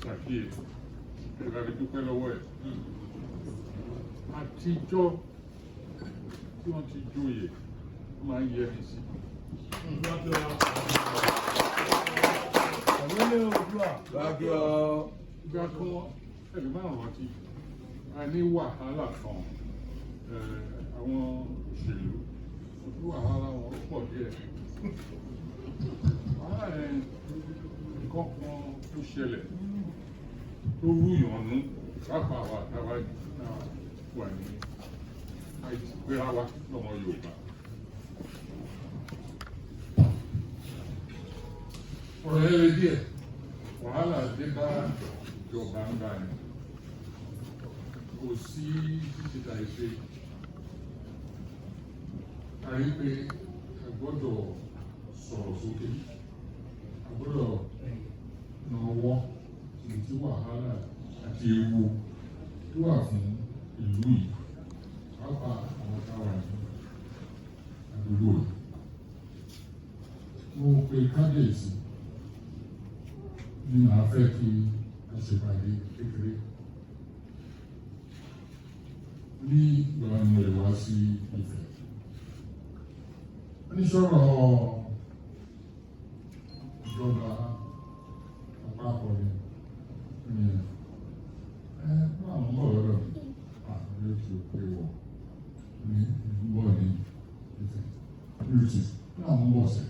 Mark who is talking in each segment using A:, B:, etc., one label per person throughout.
A: Pàtàkì ẹ̀ ẹ̀ bá dúpẹ́ lọ́wọ́ ẹ̀. Àtijọ́ tí wọ́n ti joyè, wọ́n máa ń yẹ mi sí.
B: Àrólé Oòduà.
A: Ìgbà kan, ẹ̀lú máa rántí, a ní wàhálà kan, àwọn òṣèlú ojú wàhálà wọn pọ̀ díẹ̀. Wàhálà yẹn, nǹkan kan tó ṣẹlẹ̀ tó rúyàn nú, pàápàá àwa àtàwà náà wà ní àìsígbéra wa lọ́mọ Yorùbá. Ọ̀rọ̀ yẹn le díẹ̀. Wàhálà dé bá ìjọba ń gbà yẹn. Kò sí ṣíṣe tàì ṣe. A rí pé a gbọ́dọ̀ sọ̀rọ̀ sókè, a gbọ́dọ̀ nawọ́ ibi tí wàhálà àti ewu tó wà fún ìlú yìí, pàápàá àwọn táwa ní àdúgbò yìí. Mo pe kábíyèsí ní màá fẹ́ kí a ṣèpàdé kékeré ní ìgbà mo lè wá sí Ifẹ̀. Wọ́n ní sọ̀rọ̀ ìjọba àpapọ̀ ni ní ẹ wọ́n àwọn bọ̀ lọ́dọ̀ mi àwọn yóò ti pé wọ̀ ní bọ̀ ní Ifẹ̀ lùtì ní àwọn bọ̀ sẹ̀.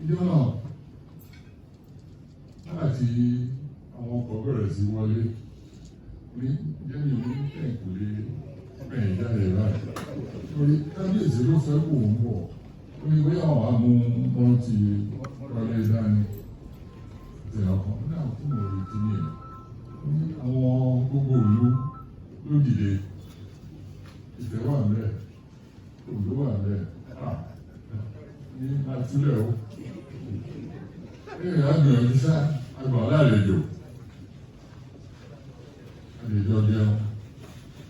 A: Ìjọ náà, nígbà tí àwọn ọkọ̀ bẹ̀rẹ̀ sí wọlé ní jẹ́mi ní ẹ̀kúlé ẹ̀yìn jáde báyìí, torí kábíyèsí ló fẹ́ kó ń bọ̀. Ó ní bóyá àwọn amú wọn ti wọlé dání àti ọkàn ní àwọn tí mo retí ní ẹ̀ ní àwọn gbogbo ìlú ló dìde. Ìfẹ́ wà ńbẹ̀, Oǹdó wà ńbẹ̀ ní àtúlẹ̀ o. Ẹ̀yìn àgbìyànjú sá àgbà lálejò, àlejò jẹun,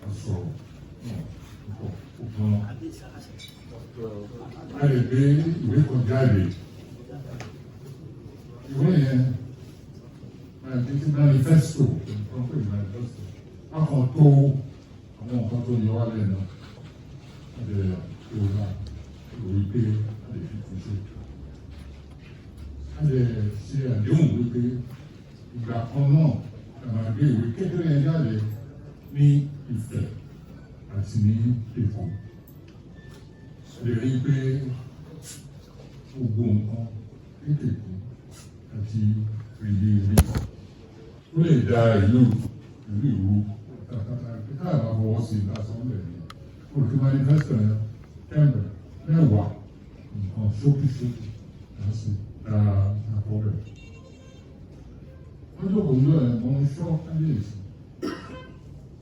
A: àsọ̀rọ̀ ọkọ̀ òkan. A lè gbé ìwé kan jáde. Ìwé yẹn ti manifesto, nǹkan pè ní manifesto. A kàn tó àwọn nǹkan tó yẹ wá lẹ́nu, a lè tó wá lórí pé a lè fi tún ṣe. A lè ṣe àdéhùn wípé ìgbà kan náà a máa gbé ìwé kékeré yẹn jáde ní Ifẹ̀ àti ní Èkó. Lè rí pé gbogbo nǹkan kéékèèké àti rìndìnrìn ó lè da ìlú ìwú pátápátá pé káà bá fọwọ́ sí i lásán lẹ̀ ní olùkí manifesto yẹn kẹ́mbẹ̀ mẹ́wàá, nǹkan ṣókíṣókí láti ra àkọọ́lẹ̀. Wọ́n jókòó ní ẹ̀ mọ́ ń ṣọ́ kábíyèsí.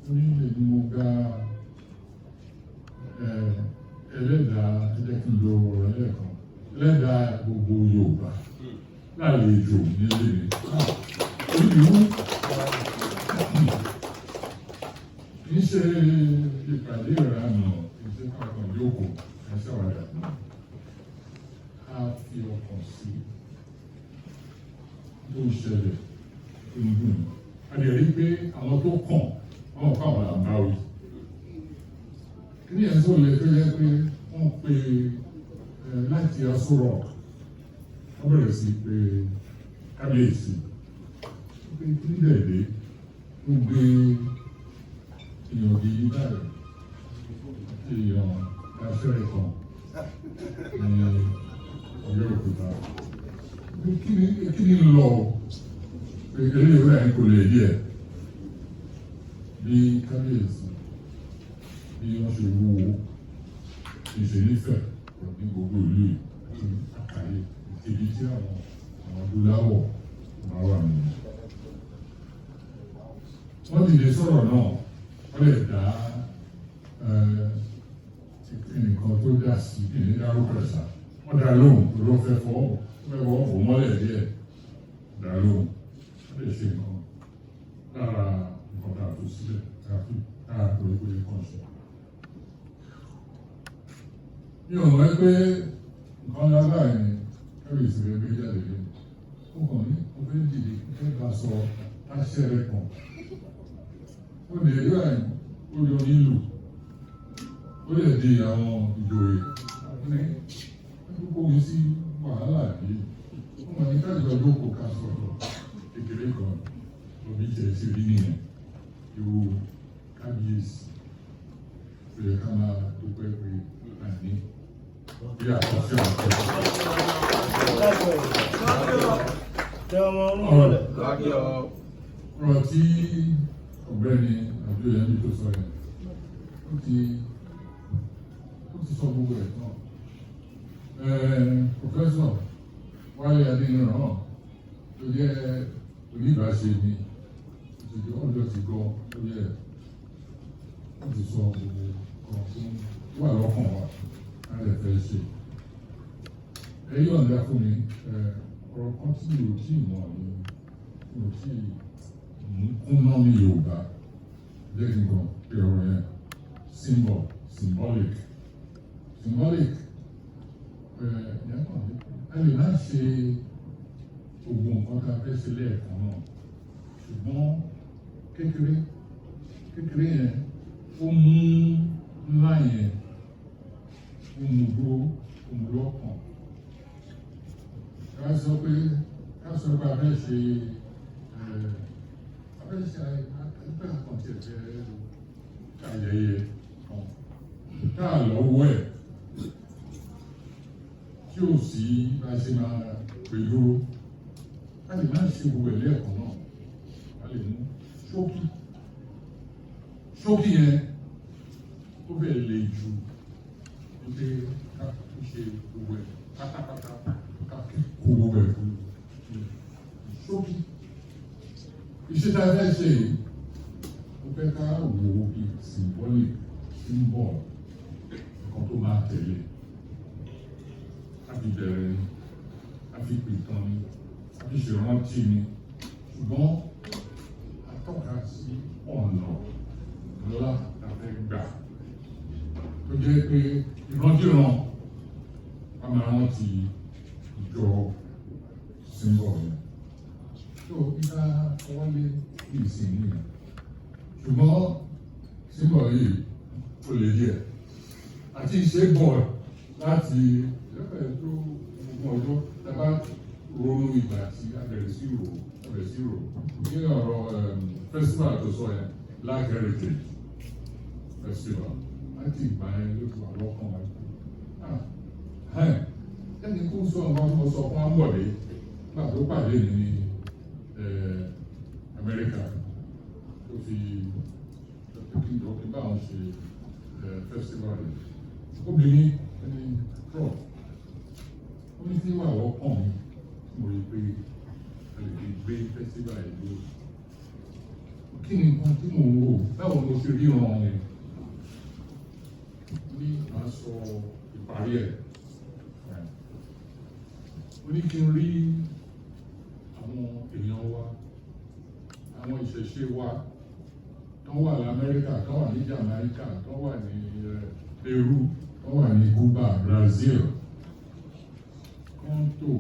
A: Ó ní èmi mo gba ẹlẹ́dàá, ẹjẹ́ kí n lo ọ̀rọ̀ ẹlẹ́ẹ̀kan, ẹlẹ́dàá gbogbo Yorùbá lálejò nílé mi. Orí mi wú. Kì í ṣe ìpàdé ìranù, kì í ṣe kákan jókòó ẹ ṣàwádà. A fi ọkàn sí tó ń ṣẹlẹ̀, tó ń dùn. A lè rí pé àwọn tó kàn wọ́n kọ́ àwọn là ń bá wí. Kí ni ẹ̀sùn lè tó yẹ pé wọ́n pe láti Aso Rock, wọ́n bẹ̀rẹ̀ sí pé kábíyèsí pé kí ní dẹ̀dẹ̀ ó gbé èèyàn bíi báyìí àti èèyàn aṣẹ́rẹ̀ kan ní Abẹ́òkúta. Kí ni lọ pé eléyìí rẹ̀ kò lè yẹ bí kábíyèsí bí wọ́n ṣe wúwo ìṣe nífẹ̀ẹ́ ní gbogbo ìlú yìí àti àkàyè ibi tí àwọn adúláwọ̀ máa wà nínú. Wọ́n dìde sọ̀rọ̀ náà, wọ́n lè dá ẹnìkan tó dá sí ìní dárúkọ ẹ̀sà. Wọ́n dá lóhùn ló fẹ́ fọwọ́ bò mọ́lẹ̀ díẹ̀, dá lóhùn. Wọ́n lè ṣe nǹkan lára nǹkan tá a tó sílẹ̀ tá a fi tá a tó pé kàn ṣe. Mi ò mọ̀ pé nǹkan ńlá báyìí ni kábíyèsí rẹ̀ gbé jáde lé. Ó kàn ní Mo fẹ́ dìde, mo fẹ́ bá sọ̀rọ̀ láṣẹ rẹ̀ kan. Ó lè rí àyè, ó yọ nílùú, ó lè di àwọn ìjòyè ní kókó mi sí wàhálà yìí. Wọ́n mọ̀ ní káàdì jókòó ká sọ̀rọ̀ kékeré kan. Òbí tiẹ̀ sí rí nìyẹn. Irú kábíyèsí ó yẹ ká máa dúpẹ́ pé àní bí àkọsí àkọsí. Ọ̀rọ̀ ọ̀rọ̀ tí ọ̀gbẹ́ni Àjọyẹmí tó sọ yẹn, ó ti sọ gbogbo ẹ̀ tán. Professor Wálé Adéníran tó jẹ́ oníbàáṣe mi, ó ti di ọjọ́ ti gan lórí ẹ̀, ó ti sọ gbogbo kan tó wà lọ́kàn wa láti fẹ́ ṣe. Ẹ yọ̀ǹda fún mi, ọ̀rọ̀ kan tí mi ò tí ì mọ̀ ní, mi ò tí ì mú kúnná ní Yorùbá, jẹ́ kí n kàn pé ọ̀rọ̀ yẹn symbol, symbolic, symbolic. Ẹ̀ yẹn kàn ní a lè má ṣe gbogbo nǹkan tá a fẹ́ ṣe lẹ́ẹ̀kan náà, ṣùgbọ́n kékeré kékeré yẹn, ó mú ńlá yẹn, ó mú dúró, ó mú lọ́kàn. Ká sọ pé a fẹ́ ṣe ẹ̀ a fẹ́ ṣe àpẹẹrẹ kan tí ẹ fẹ́ ayẹyẹ kan tá a lọ́wọ́ ẹ̀ tí ò sí bá a ṣe máa pè dúró, a lè má ṣe gbogbo ẹ̀ lẹ́ẹ̀kan náà. A lè mú ṣókí ṣókí yẹn, ó bẹ̀rẹ̀ lè ju wípé ká ṣe gbogbo ẹ̀ pátápátá, ká kó gbogbo ẹ̀ fún ṣókí. Iṣẹ́ tá a fẹ́ ṣe yìí, mo fẹ́ ká wò ó bí symbolic, symbol nǹkan tó máa tẹ̀lé. A fi bẹ̀rẹ̀ ni, a fi pìtàn ni, a fi ṣèrántí ni, ṣùgbọ́n a tọ́ka sí ọ̀nà ńlá la fẹ́ gbà tó jẹ́ pé ìrántìrán a máa rántí ìjọ symbol yẹn tó ìka wọlé ní ìsìn nìyẹn. Ṣùgbọ́n symbol yìí, ó lè díẹ̀ àti ṣe bọ̀ láti lẹ́fẹ̀ẹ́ tó ogún ọjọ́ tá a bá ronú ìgbà tí a bẹ̀rẹ̀ sí rò ní ọ̀rọ̀ festival tó sọ yẹn, Black Heritage Festival, láti ìgbà yẹn ló ti wà lọ́kàn wa. Ẹni kó sọ nǹkan tó sọ fún Ambode nígbà tó pàdé mi ní Amẹ́ríkà, tó fi kí n jọ kí n bá wọn ṣe festival yìí. Obìnrin ẹni prof, ó ní tí wà lọ́kàn mi tí mo rí pé a lè fi gbé festival yìí dúró, kí ni nǹkan tí mò ń wò, báwo mo ṣe ríran ni? Ní màá sọ ìparí ẹ̀. Ó ní kí n rí àwọn èèyàn wa, àwọn ìṣẹ̀ṣe wa tó wà ní Amẹ́ríkà, tó wà ní Jamaica, tó wà ní Peru, tó wà ní Cuba, Brazil, kọ́ńtò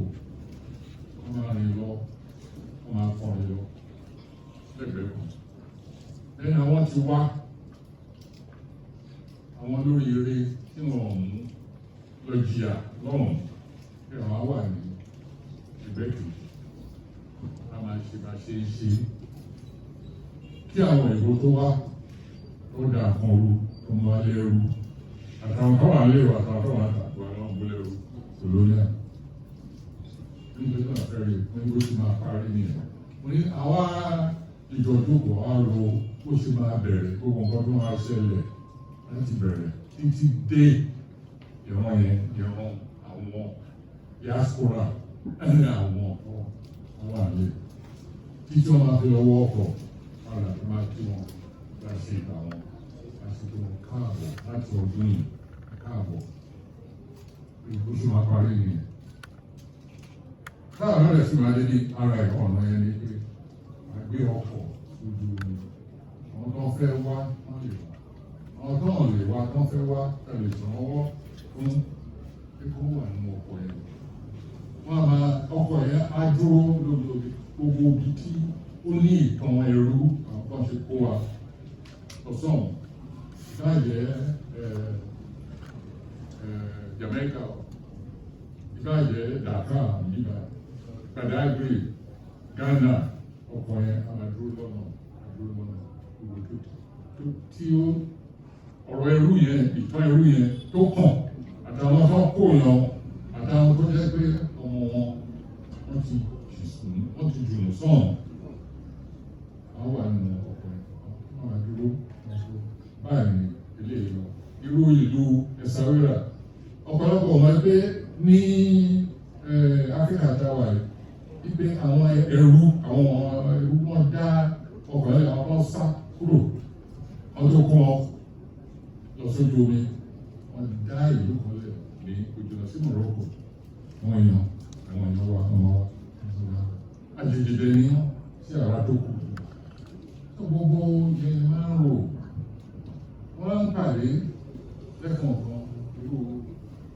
A: kọ́ máa rìn lọ, kọ́ máa kọrin lọ lẹ́gbẹ̀ẹ́ kan. Lẹ́yìn àwọn ti wá àwọn lórí eré tí wọ́n mú lọ jìyà lọ́hùn, kí àwọn wà ní ẹgbẹ́ kejì, a máa ṣe bá ṣe ń ṣe kí àwọn ìbò tó wá tó dà kan rú, tó mú wa lẹ́rú, àtàwọn tó wà lérò, àtàwọn tó wà tàbí àwọn ọmọ lẹ́rú colonial. Nígbà tó fẹ́ rí wọ́n ní bó ṣe máa parí nìyẹn. Mo ní àwa ìjọ jókòó á ro bó ṣe máa bẹ̀rẹ̀, gbogbo nǹkan tó máa ṣẹlẹ̀ láti bẹ̀rẹ̀ títí dé ìran yẹn, ìran àwọn diaspora, àwọn ọ̀pọ̀ àwọn àlè, títí wọ́n máa fi lọ́wọ́ ọkọ̀ padà tó máa kí wọn láti ìgbà wọn láti kí wọn káàbọ̀ láti ọdún yìí káàbọ̀, bó ṣe máa parí nìyẹn. Táwọn náà sì máa dé ní ara ẹ̀, ọ̀nà yẹn ni pé a gbé ọkọ̀ sójú omi. Àwọn tó ń fẹ́ wá, wọ́n lè wá. Àwọn tó ń lè wá, tó ń fẹ́ wá, ẹ lè ṣèrànwọ́ fún pé kó wà nínú ọkọ̀ yẹn. Wọ́n á máa ọkọ̀ yẹn á dúró lórí omi. Gbogbo ibi tí ó ní ìtàn ẹrú, àwọn kan ṣe kó wa ọ̀sán, ìbáàjẹ́ Jamaica, ìbáàjẹ́ Dakar níbà, Badagry, Ghana, ọkọ̀ yẹn a máa dúró lọ́nà, a dúró lọ́nà gbogbo tó tí ó ọ̀rọ̀ ẹrú yẹn, ìtàn ẹrú yẹn tó kàn, àtàwọn tó kó yan, àtàwọn tó jẹ́ pé ọmọ wọn wọ́n ti jùmọ̀ sọ́ọ̀n, àwọn wà nínú ọkọ̀ yẹn, wọ́n máa dúró, wọ́n dúró báyìí ní eléyìí lọ. Irú ìlú Essaouira, ọ̀pọ̀lọpọ̀ ọmọ ẹgbẹ́ ní Áfíríkà táwa yìí wípé àwọn ẹrú wọn dá ọkọ̀ yẹn, àwọn kan sá kúrò, wọ́n tó kó wọn lọ sójú omi, wọ́n dá ìlú kan lẹ̀ ní ojúlọ sí Morocco. Wọ́n èèyàn, àwọn èèyàn wa, ọmọ wa àjèjì dẹ̀ ní sí àwa tó kù. Tó gbogbo yẹn máa ń rò, wọ́n ń pàdé lẹ́kọ̀ọ̀kan, irú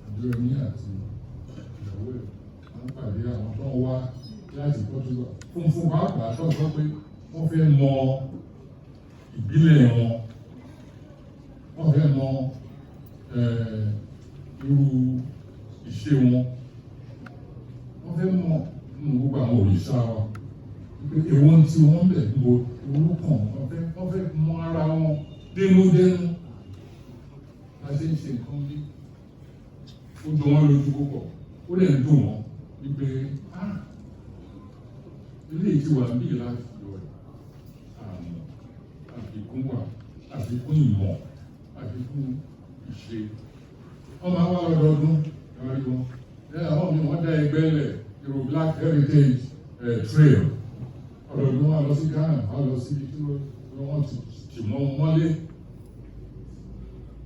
A: Àjọyọ̀mí àti ìyàwó ẹ̀, wọ́n ń pàdé àwọn tó ń wá láti Portugal funfun pàápàá, tó sọ pé wọ́n fẹ́ mọ ìbílẹ̀ wọn, wọ́n fẹ́ mọ irú ìṣe wọn, wọ́n fẹ́ mọ nínú gbogbo àwọn òrìṣà wa pé èwo ń tí wọ́n bẹ̀ ń bo orúkàn, wọ́n fẹ́ mọ ara wọn dénúdénú. Bá ṣe ń ṣe nǹkan bí ó jọ wọ́n lójú púpọ̀, ó lè ń dùn wọ́n wípé ah, ilé tí wà níbí láti lọ ẹ̀ àmọ́ àfikún wà, àfikún ìmọ̀, àfikún ìṣe. Wọ́n máa wá lọ́dọọdún ẹ̀rí wọn ẹ̀, àwọn mi wọ́n dá ẹgbẹ́ lẹ̀, èrò Black Heritage Trail. Ọdọọdún wọn lọ sí Ghana, wọn lọ sí ibi tí wọ́n ti tì mọ́ wọn mọ́lé,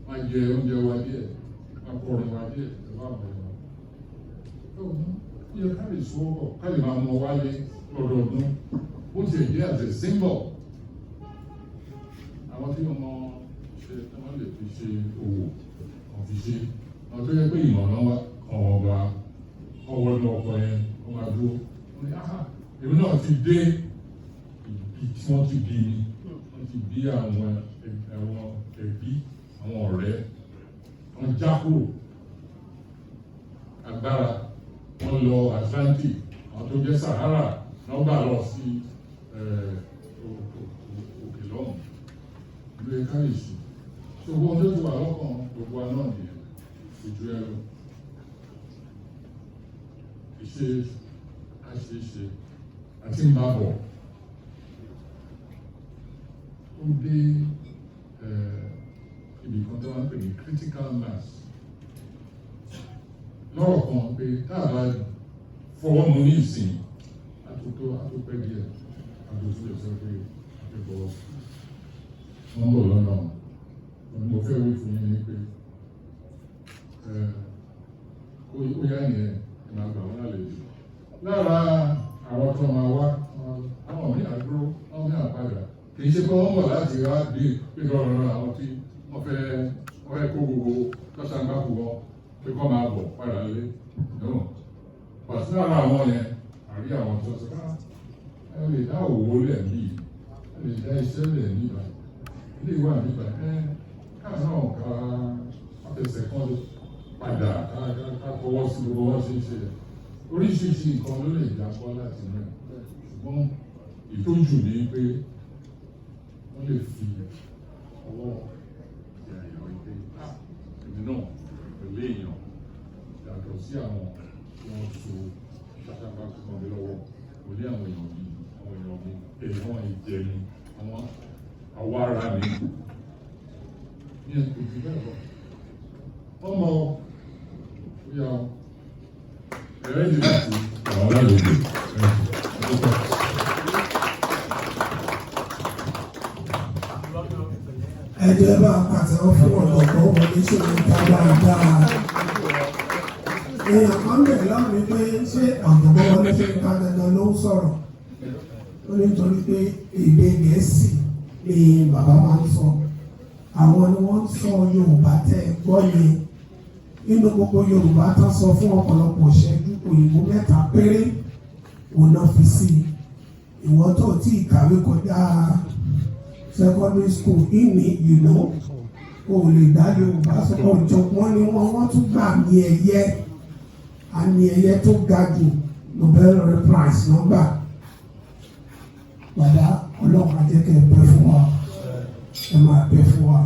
A: wọ́n jẹ oúnjẹ wa díẹ̀, wọ́n kọrin wa díẹ̀ pẹ̀lú àwọn ẹ̀rọ. Ó yẹ ká lè sọ́wọ́, ká lè máa mọ wálé lọ́dọọdún, bó tiẹ̀ jẹ́ as a symbol. Àwọn tí wọ́n mọ ṣe tí wọ́n lè fi ṣe òwò kan fi ṣe, àwọn tó yẹ pé ìmọ̀ràn wa kàn wọ́n bá ọwọ́ ní ọkọ̀ yẹn, wọ́n máa dúró, wọ́n ní, "Ah, èmi náà ti dé ibi tí wọ́n ti bí mi, wọ́n ti bí àwọn ẹbí, àwọn ọ̀rẹ́ wọ́n já kúrò agbára, wọ́n lọ Atlantic, àwọn tó jẹ́ Sahara náà gbà lọ sí òkè lọ́hùn ìlú ẹ̀ka lè ṣe." So gbogbo ohun tó ti wà lọ́kàn gbogbo wa náà nìyẹn, ojú ẹ lọ ìṣe àṣeṣe àti ń bá bọ̀. Ó dé ibì kan tó wá ń pè ní critical mass lọ́rọ̀ kan pé tá a bá fọwọ́ mu ní ìsìn, àtúntò àtúpẹ́ díẹ̀, àtúntò lè sọ pé akẹ́kọ̀ọ́ wọ́n ń bọ̀ lọ́nà. Wọn mo fẹ́ wí fún yín ní pé ó yá yẹn, ẹ máa gbà wọ́n lálejò. Lára àwọn tó máa wá, àwọn míì àdúró, àwọn míì àpadà. Kì í ṣe pé wọ́n bọ̀ láti wá bí pé lọ́rọ̀ àwọn tí wọ́n fẹ́ kó gbogbo lọ́sàgbàkú wọn pé kọ́ máa bọ̀ padà lé no. Pàṣẹ lára àwọn yẹn, àrí àwọn tó sọ ká ẹ lè dá òwò lẹ̀ bí, ẹ lè dá iṣẹ́ lẹ̀ níbà, ilé ìwà níbà, ẹ káà náà ká afẹsẹ̀ kan padà, ká fọwọ́ sí gbogbo wọn ṣe ń ṣe. Oríṣiríṣi nǹkan ló lè jábọ́ láti inú ẹ̀, ṣùgbọ́n ìtọ́jú ní pé wọ́n lè fi ọwọ́ ti àyà wípé, ah, èmi náà pẹ̀lú èèyàn yàtọ̀ sí àwọn tí wọ́n so ṣàṣàbà tó kàn mí lọ́wọ́, kò ní àwọn èèyàn mi, àwọn èèyàn mi, èèyàn ìjẹni, àwọn àwọ̀ ara mi ní ẹ̀kọ́ jù bẹ́ẹ̀ lọ. Wọ́n mọ ó yà ẹ̀rẹ́ yìí láti àwọn alálejò ẹ̀kọ́.
B: Ẹ jẹ́ bá a pàtẹ́wọ́ fún ọ̀jọ̀gbọ́n Wọlé Ṣóyínká dáadáa. Èèyàn kan bẹ̀rẹ̀ lọ́wọ́ mi pé ṣé ọ̀jọ̀gbọ́n Wọlé Ṣóyínká dandan ló ń sọ̀rọ̀? Ó ní nítorí pé èdè Gẹ̀ẹ́sì ni bàbá máa ń sọ. Àwọn ni wọ́n ń sọ Yorùbá tẹ́ ẹ gbọ́ yẹn. Nínú gbogbo Yorùbá tán sọ fún ọ̀pọ̀lọpọ̀ ìṣẹ́jú, òyìnbó mẹ́ta péré òun náà fi sí i. Ìwọ tó tí kàwé kọjá secondary school ìní, o lè dá Yorùbá sọ. Ọ̀jọ̀gbọ́n ni wọ́n. Wọ́n tún gba àmì ẹ̀yẹ, àmì ẹ̀yẹ tó ga jù, Nobel Prize náà gbà. Bàbá, Ọlọ́run á jẹ́ kẹ́ ẹ pẹ́ fún wa, ẹ máa pẹ́ fún wa.